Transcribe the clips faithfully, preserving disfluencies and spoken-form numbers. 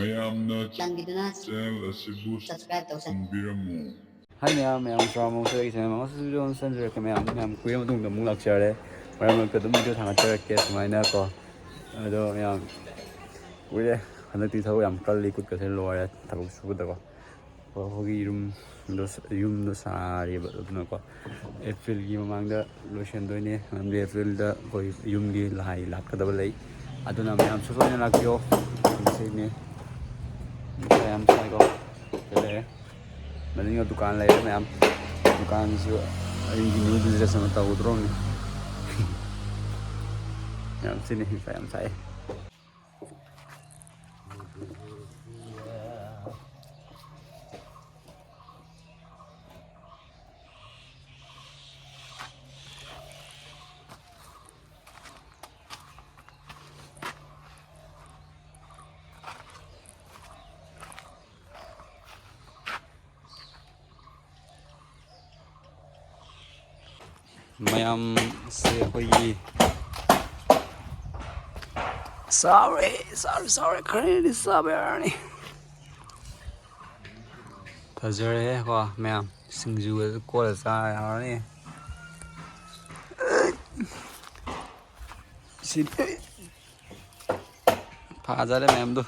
ꯃꯌꯥꯝꯅ ꯆꯥꯟꯕꯤꯗꯨꯅ channel ꯑꯁꯤꯕꯨ subscribe ꯇꯧꯁꯟꯕꯤꯔꯝꯃꯨ꯫ ꯍꯥꯏ ꯃꯌꯥꯝ, ꯃꯌꯥꯝ ꯆꯥꯃꯨꯛꯁꯨ ꯑꯩꯒꯤ channel ꯑꯃꯁꯨ video ꯑꯃ ꯆꯪꯖꯔꯛꯀꯦ꯫ ꯃꯌꯥꯝ, ꯃꯌꯥꯝ ꯀꯨꯏꯔ ꯃꯇꯨꯡꯗ ꯑꯃꯨꯛ ꯂꯥꯛꯆꯔꯦ꯫ ꯃꯔꯛ ꯃꯔꯛꯇ ꯑꯗꯨꯝ video ꯊꯥꯒꯠꯆꯔꯛꯀꯦ ꯁꯨꯃꯥꯏꯅ ꯀꯣ꯫ ꯑꯗꯣ ꯃꯌꯥꯝ ꯀꯨꯏꯔꯦ꯫ ꯍꯟꯗꯛꯇꯤ ꯊꯕꯛ ꯌꯥꯝ ꯀꯜꯂꯤ, ꯈꯨꯠꯀꯁꯦ ꯂꯣꯏꯔꯦ ꯊꯕꯛ ꯁꯨꯕꯗꯀꯣ꯫ ꯑꯩꯈꯣꯏꯒꯤ ꯌꯨꯝꯗꯣ, ꯌꯨꯝꯗꯣ ꯁꯥꯔꯤꯕ, ꯑꯗꯨꯅꯀꯣ ꯑꯦꯄ꯭ꯔꯤꯜꯒꯤ ꯃꯃꯥꯡꯗ ꯂꯣꯏꯁꯤꯟꯗꯣꯏꯅꯦ꯫ ꯃꯔꯝꯗꯤ ꯑꯦꯄ꯭ꯔꯤꯜꯗ ꯑꯩꯈꯣꯏ ꯌꯨꯝꯒꯤ ꯂꯥꯏ ꯂꯥꯛꯀꯗꯕ ꯂꯩ꯫ ꯑꯗꯨꯅ ꯃꯌꯥꯝꯁꯨ ꯂꯣꯏꯅ ꯂꯥꯛꯄꯤꯌꯣ꯫ ꯉꯁꯤꯅꯦ꯫ ꯅꯨꯡꯁꯥ ꯌꯥꯝ ꯁꯥꯏꯀꯣ꯫ ꯁꯤꯗ ꯂꯩꯔꯦ꯫ ꯃꯅꯤꯡꯗ ꯗꯨꯀꯥꯟ ꯂꯩꯔꯦ ꯃꯌꯥꯝ꯫ ꯗꯨꯀꯥꯟꯁꯤꯁꯨ ꯑꯩꯒꯤ new business ꯑꯃ ꯇꯧꯗ꯭ꯔꯣꯕꯅꯤ꯫ ꯌꯥꯝ ꯁꯤꯅꯤ, ꯅꯨꯡꯁꯥ ꯌꯥꯝ ꯁꯥꯏ꯫ ꯃꯌꯥꯝꯁꯦ ꯑꯩꯈꯣꯏꯒꯤ ꯆꯥꯎꯔꯦ, ꯆꯥꯎꯔꯦ, ꯆꯥꯎꯔꯦ, ꯈꯔꯗꯤ ꯆꯥꯕ ꯌꯥꯔꯅꯤ꯫ ꯐꯖꯔꯦꯀꯣ ꯃꯌꯥꯝ, ꯁꯤꯡꯖꯨꯒꯁꯨ ꯀꯣꯠꯂ ꯆꯥ ꯌꯥꯔꯅꯤ꯫ ꯁꯤ ꯐꯖꯔꯦ ꯃꯌꯥꯝꯗꯨ,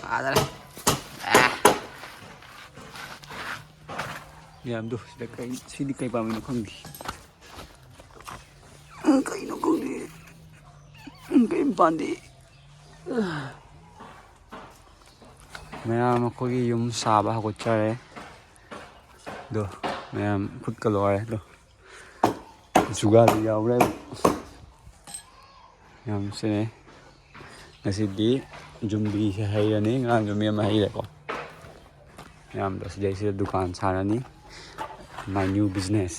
ꯐꯖꯔꯦ꯫ ꯑꯥ꯫ ꯃꯌꯥꯝꯗꯨ ꯁꯤꯗ ꯀꯩ, ꯁꯤꯗꯤ ꯀꯩ ꯄꯥꯝꯃꯤꯅꯣ ꯈꯪꯗꯦ꯫ ꯀꯩꯅꯣ ꯈꯪꯗꯦ꯫ ꯀꯩ ꯄꯥꯟꯗꯦ꯫ ꯃꯌꯥꯝ ꯑꯩꯈꯣꯏꯒꯤ ꯌꯨꯝ ꯁꯥꯕ ꯍꯧꯒꯠꯆꯔꯦ꯫ ꯑꯗꯣ ꯃꯌꯥꯝ ꯈꯨꯠꯀ ꯂꯣꯏꯔꯦ꯫ ꯑꯗꯣ ꯖꯨꯒꯥꯂꯤ ꯌꯥꯎꯔꯦ꯫ ꯌꯥꯝ ꯁꯤꯅꯦ꯫ ꯉꯁꯤꯗꯤ ꯌꯨꯝꯕꯤꯁꯦ ꯍꯩꯔꯅꯤ꯫ ꯉꯔꯥꯡ ꯌꯨꯝꯕꯤ ꯑꯃ ꯍꯩꯔꯦꯀꯣ꯫ ꯃꯌꯥꯝꯗꯣ ꯁꯤꯗꯩꯁꯤꯗ ꯗꯨꯀꯥꯟ ꯁꯥꯔꯅꯤ꯫ My new business꯫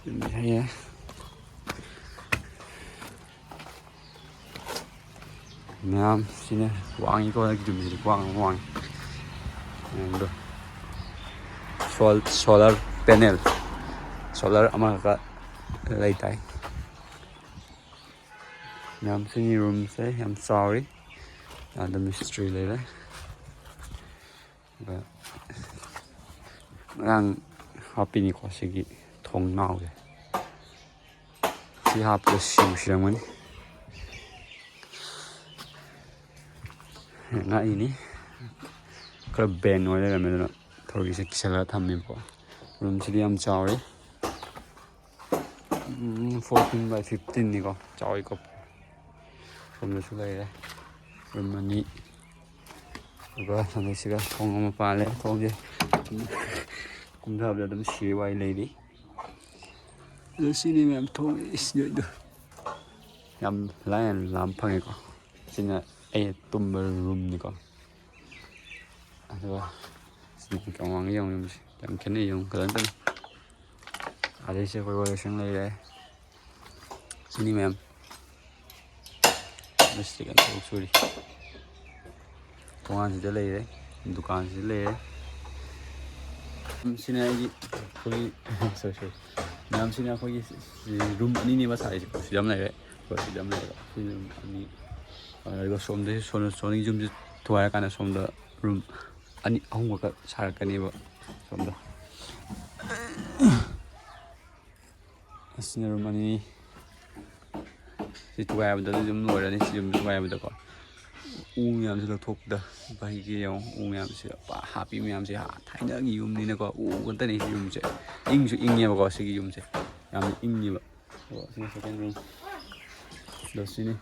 ꯌꯨꯝꯕꯤ ꯍꯩꯔꯦ꯫ ꯃꯌꯥꯝ ꯁꯤꯅ ꯋꯥꯡꯉꯤꯀꯣ, ꯍꯟꯗꯛꯀꯤ ꯌꯨꯝꯁꯤꯗꯤ ꯋꯥꯡ ꯋꯥꯡꯉꯤ꯫ ꯃꯌꯥꯝꯗꯣ ꯁꯣꯜ-, solar panel, solar ꯑꯃꯈꯛ ꯂꯩ ꯇꯥꯏ꯫ ꯃꯌꯥꯝ, ꯁꯤꯒꯤ ꯔꯨꯝꯁꯦ ꯌꯥꯝ ꯆꯥꯎꯔꯤ꯫ ꯑꯗ ꯃꯤꯁꯇ꯭ꯔꯤ ꯂꯩꯔꯦ꯫ ꯑꯗꯨꯒ ꯉꯔꯥꯡ ꯍꯥꯞꯄꯤꯅꯤꯀꯣ ꯁꯤꯒꯤ ꯊꯣꯡꯅꯥꯎꯁꯦ꯫ ꯁꯤ ꯍꯥꯞꯄꯗ ꯁꯤꯕꯨ ꯁꯤꯔꯝꯒꯅꯤ꯫ ꯉꯛꯏꯅꯤ꯫ ꯈꯔ ꯕꯦꯟ ꯑꯣꯏ ꯂꯩꯔꯝꯃꯦ, ꯑꯗꯨꯅ ꯊꯧꯔꯤꯁꯦ ꯀꯤꯁꯜꯂꯒ ꯊꯝꯃꯦꯕꯀꯣ꯫ ꯔꯨꯝꯁꯤꯗꯤ ꯌꯥꯝ ꯆꯥꯎꯔꯦ꯫ ꯎꯝ, fourteen by fifteen ꯅꯤꯀꯣ, ꯆꯥꯎꯋꯤꯀꯣ꯫ ꯁꯣꯝꯗꯁꯨ ꯂꯩꯔꯦ ꯔꯨꯝ ꯑꯅꯤ꯫ ꯑꯗꯨꯒ ꯁꯣꯝꯗꯁꯤꯒ ꯊꯣꯡ ꯑꯃ ꯄꯥꯜꯂꯦ꯫ ꯊꯣꯡꯁꯦ ꯀꯨꯝꯊꯕꯗ ꯑꯗꯨꯝ ꯁꯤꯕ ꯋꯥꯏ ꯂꯩꯔꯤ꯫ ꯑꯗꯣ ꯁꯤꯅꯤ ꯃꯌꯥꯝ ꯊꯣꯡ, ꯏꯁ, ꯅꯣꯏꯗꯣ꯫ ꯌꯥꯝ ꯂꯥꯏꯅ ꯂꯥꯝ ꯐꯪꯉꯦꯀꯣ꯫ ꯁꯤꯅ ꯑꯩꯅ ꯇꯨꯝꯕ ꯔꯨꯝꯅꯤꯀꯣ꯫ ꯑꯗꯨꯒ ꯁꯤꯅ ꯀꯌꯥꯝ ꯋꯥꯡꯉꯤ ꯌꯦꯡꯉꯨ, ꯌꯨꯝꯁꯦ ꯌꯥꯝ ꯈꯦꯠꯅꯩ, ꯌꯦꯡꯉꯨ ꯐꯖꯅ ꯇꯧꯅ꯫ ꯑꯗꯩꯁꯦ ꯑꯩꯈꯣꯏ ꯋꯥꯏ ꯁꯪ ꯂꯩꯔꯦ꯫ ꯁꯤꯅꯤ ꯃꯌꯥꯝ꯫ ꯃꯁꯤꯗꯤ ꯀꯩꯅꯣ ꯊꯕꯛ ꯁꯨꯔꯤ꯫ ꯊꯣꯡꯒꯥꯟꯁꯤꯗ ꯂꯩꯔꯦ, ꯗꯨꯀꯥꯟꯁꯤꯗ ꯂꯩꯔꯦ꯫ ꯁꯤꯅ ꯑꯩꯒꯤ, ꯑꯩꯈꯣꯏꯒꯤ, sorry, sorry, ꯃꯌꯥꯝꯁꯤꯅ ꯑꯩꯈꯣꯏꯒꯤ ꯔꯨꯝ ꯑꯅꯤꯅꯦꯕ ꯁꯥꯔꯤꯁꯦ꯫ ꯁꯤꯗ ꯑꯃ ꯂꯩꯔꯦ, ꯍꯣꯏ, ꯁꯤꯗ ꯑꯃ ꯂꯩꯔꯦ꯫ ꯁꯤ ꯔꯨꯝ ꯑꯅꯤ, ꯑꯗꯨꯒ ꯁꯣꯝꯗꯒꯤ, ꯁꯣꯝ, ꯁꯣꯝꯒꯤ ꯌꯨꯝꯁꯤ ꯊꯨꯒꯥꯏꯔꯀꯥꯟꯗ ꯁꯣꯝꯗ ꯔꯨꯝ ꯑꯅꯤ, ꯑꯍꯨꯝꯈꯛ ꯁꯥꯔꯛꯀꯅꯦꯕ ꯁꯣꯝꯗ꯫ ꯑꯁꯤꯅ ꯔꯨꯝ ꯑꯅꯤ꯫ ꯁꯤ ꯊꯨꯒꯥꯏꯕꯗ ꯑꯗꯨꯝ ꯂꯣꯏꯔꯅꯤ꯫ ꯁꯤ ꯌꯨꯝ ꯊꯨꯒꯥꯏꯕꯗꯀꯣ꯫ ꯎ ꯃꯌꯥꯝꯁꯦ ꯂꯧꯊꯣꯛꯄꯗ ꯚꯥꯏꯒꯤ ꯌꯦꯡꯉꯣ, ꯎ ꯃꯌꯥꯝꯁꯦ ꯄꯥ-, ꯍꯥꯞꯄꯤ ꯃꯌꯥꯝꯁꯦ, ꯍꯥ, ꯊꯥꯏꯅꯒꯤ ꯌꯨꯝꯅꯤꯅꯀꯣ, ꯎ ꯉꯥꯛꯇꯅꯤ ꯁꯤ ꯌꯨꯝꯁꯦ꯫ ꯏꯪꯁꯨ ꯏꯪꯉꯦꯕꯀꯣ ꯁꯤꯒꯤ ꯌꯨꯝꯁꯦ, ꯌꯥꯝꯅ ꯏꯪꯉꯦꯕ꯫ ꯑꯣ, ꯁꯤꯅ second room꯫ ꯑꯗꯣ ꯁꯤꯅꯤ꯫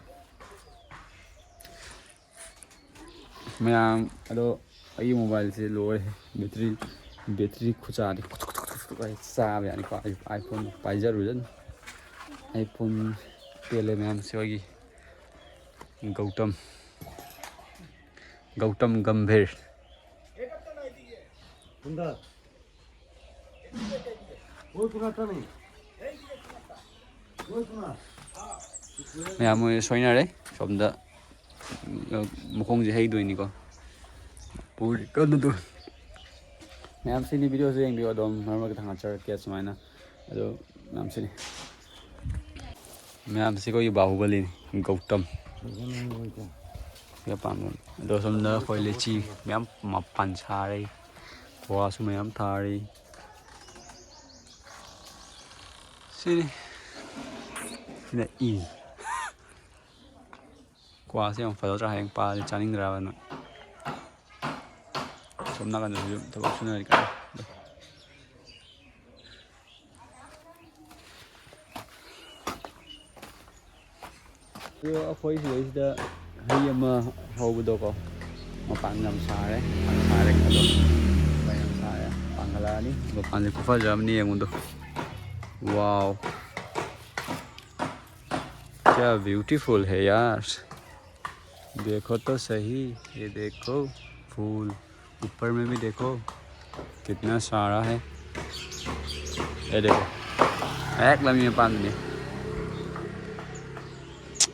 ꯃꯌꯥꯝ, ꯑꯗꯣ ꯑꯩꯒꯤ ꯃꯣꯕꯥꯏꯜꯁꯦ ꯂꯣꯏꯔꯦ, ꯕꯦꯇ꯭ꯔꯤ, ꯕꯦꯇ꯭ꯔꯤ ꯈꯨꯆꯥꯗꯤ ꯈꯨꯠ ꯈꯨꯠ ꯈꯨꯠ ꯈꯨꯠ ꯈꯨꯠ ꯆꯥꯕ ꯌꯥꯅꯤꯀꯣ꯫ ꯑꯩ iPhone ꯄꯥꯏꯖꯔꯨꯖꯅꯤ꯫ iPhone ꯄꯦꯜꯂꯦ ꯃꯌꯥꯝꯁꯦ ꯑꯩꯒꯤ꯫ ꯒꯧꯇꯝ, ꯒꯧꯇꯝ ꯒꯝꯚꯤꯔ꯫ ꯃꯌꯥꯝ ꯃꯣꯏ ꯁꯣꯏꯅꯔꯦ꯫ ꯁꯣꯝꯗ ꯃꯈꯣꯡꯁꯦ ꯍꯩꯗꯣꯏꯅꯤꯀꯣ꯫ ꯄꯨꯔꯤ ꯀꯟꯅ ꯇꯨ꯫ ꯃꯌꯥꯝ ꯁꯤꯅꯤ, ꯚꯤꯗꯤꯑꯣꯁꯦ ꯌꯦꯡꯕꯤꯌꯨ ꯑꯗꯨꯝ, ꯃꯔꯛ ꯃꯔꯛꯇ ꯊꯥꯒꯠꯆꯔꯛꯀꯦ ꯁꯨꯃꯥꯏꯅ꯫ ꯑꯗꯣ ꯃꯌꯥꯝ ꯁꯤꯅꯤ꯫ ꯃꯌꯥꯝꯁꯤ ꯑꯩꯈꯣꯏꯒꯤ ꯕꯥꯍꯨꯕꯂꯤꯅꯤ, ꯒꯧꯇꯝ꯫ ꯁꯤꯒ ꯄꯥꯟꯕ꯫ ꯑꯗꯣ ꯁꯣꯝꯗ ꯑꯩꯈꯣꯏ ꯂꯤꯆꯤ ꯃꯌꯥꯝ ꯃꯄꯥꯟ ꯁꯥꯔꯤ, ꯀ꯭ꯋꯥꯁꯨ ꯃꯌꯥꯝ ꯊꯥꯔꯤ꯫ ꯁꯤꯅꯤ꯫ ꯁꯤꯅ ꯏ꯫ ꯀ꯭ꯋꯥꯁꯦ ꯌꯥꯝ ꯐꯖꯗ꯭ꯔꯥ? ꯍꯌꯦꯡ ꯄꯥꯜꯂꯗꯤ ꯆꯥꯅꯤꯡꯗ꯭ꯔꯕ ꯅꯪ? ꯁꯣꯝ ꯅꯥꯀꯟꯗꯁꯨ ꯊꯕꯛ ꯁꯨꯅꯔꯤ ꯀꯟꯅ꯫ ꯑꯗꯣ ꯑꯩꯈꯣꯏ ꯁꯤꯗꯩꯁꯤꯗ ꯍꯩ ꯑꯃ ꯍꯧꯕꯗꯣꯀꯣ, ꯃꯄꯥꯟ ꯌꯥꯝ ꯁꯥꯔꯦ, ꯌꯥꯝ ꯁꯥꯔꯦ ꯑꯗꯣ, ꯃꯄꯥꯟ ꯌꯥꯝ ꯁꯥꯔꯦ, ꯄꯥꯟꯈꯠꯂꯛꯑꯅꯤ꯫ ꯃꯄꯥꯟꯁꯦ ꯈꯨꯐꯖ ꯑꯃꯅꯤ, ꯌꯦꯡꯉꯨꯗꯣ꯫ Wow, क्या beautiful है यार, देखो तो सही, ये देखो फूल। ऊपर में भी देखो, कितना सारा है। ये देखो, ꯍꯦꯛ ꯂꯝꯕꯤ ꯃꯄꯥꯟꯗꯅꯤ꯫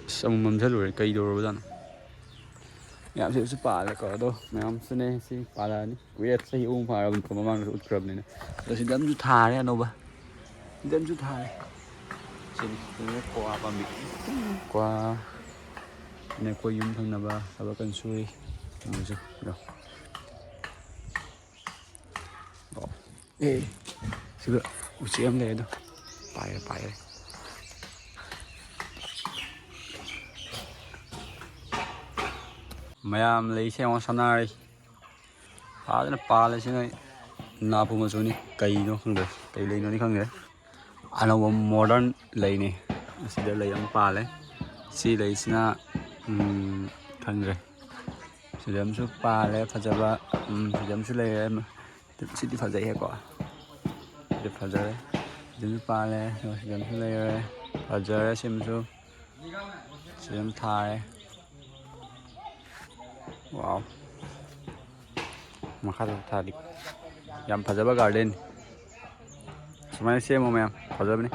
ꯑꯁ, ꯑꯃꯨꯛ ꯃꯝꯁꯤꯜꯂꯨꯔꯦ, ꯀꯩꯗꯧꯔꯕꯖꯥꯠꯅꯣ? ꯃꯌꯥꯝꯁꯤꯁꯨ ꯄꯥꯜꯂꯦꯀꯣ, ꯑꯗꯣ ꯃꯌꯥꯝꯁꯨꯅꯦ ꯁꯤ ꯄꯥꯜꯂꯛꯑꯅꯤ꯫ ꯀꯨꯏꯔꯦ, ꯆꯍꯤ ꯑꯍꯨꯝ ꯐꯥꯔꯕꯅꯤꯀꯣ, ꯃꯃꯥꯡꯗꯁꯨ ꯎꯠꯈ꯭ꯔꯕꯅꯤꯅ꯫ ꯑꯗꯣ ꯁꯤꯗ ꯑꯃꯁꯨ ꯊꯥꯔꯦ ꯑꯅꯧꯕ, ꯁꯤꯗ ꯑꯃꯁꯨ ꯊꯥꯔꯦ꯫ ꯁꯤꯅꯤ, ꯁꯤꯅ ꯀ꯭ꯋꯥ ꯄꯥꯝꯕꯤ꯫ ꯀ꯭ꯋꯥ꯫ ꯑꯗꯩ ꯑꯩꯈꯣꯏ ꯌꯨꯝ ꯊꯪꯅꯕ ꯊꯕꯛ ꯀꯟꯅ ꯁꯨꯔꯤ꯫ ꯃꯣꯏꯁꯨ ꯑꯗꯣ꯫ ꯑꯣ꯫ ꯑꯦ꯫ ꯁꯤꯗ ꯎꯆꯦꯛ ꯑꯃ ꯂꯩ ꯑꯗꯣ꯫ ꯄꯥꯏꯔꯦ, ꯄꯥꯏꯔꯦ꯫ ꯃꯌꯥꯝ ꯂꯩꯁꯦ ꯌꯦꯡꯉꯣ, ꯁꯅꯥꯔꯩ꯫ ꯐꯖꯅ ꯄꯥꯜꯂꯦ ꯁꯤꯅ꯫ ꯅꯥꯄꯨ ꯃꯆꯨꯅꯤ꯫ ꯀꯩꯅꯣ ꯈꯪꯗꯦ꯫ ꯀꯩ ꯂꯩꯅꯣꯗꯤ ꯈꯪꯗꯦ꯫ ꯑꯅꯧꯕ modern ꯂꯩꯅꯤ꯫ ꯑꯁꯤꯗ ꯂꯩ ꯑꯃ ꯄꯥꯜꯂꯦ꯫ ꯁꯤ ꯂꯩꯁꯤꯅ, ꯎꯝ, ꯈꯪꯗ꯭ꯔꯦ꯫ ꯁꯤꯗ ꯑꯃꯁꯨ ꯄꯥꯜꯂꯦ ꯐꯖꯕ꯫ ꯎꯝ, ꯁꯤꯗ ꯑꯃꯁꯨ ꯂꯩꯔꯦ꯫ ꯁꯤꯗꯤ ꯐꯖꯩꯍꯦꯀꯣ꯫ ꯁꯤꯗꯤ ꯐꯖꯔꯦ꯫ ꯁꯤꯗ ꯑꯃꯁꯨ ꯄꯥꯜꯂꯦ꯫ ꯁꯤꯗ ꯑꯃꯁꯨ ꯂꯩꯔꯦ꯫ ꯐꯖꯔꯦ ꯁꯤꯃꯁꯨ꯫ ꯁꯤꯗ ꯑꯃ ꯊꯥꯔꯦ꯫ Wow꯫ ꯃꯈꯥꯗ ꯊꯥꯔꯤ꯫ ꯌꯥꯝ ꯐꯖꯕ garden꯫ ꯁꯨꯃꯥꯏꯅ ꯁꯦꯝꯃꯣ ꯃꯌꯥꯝ꯫ ꯐꯖꯕꯅꯤ꯫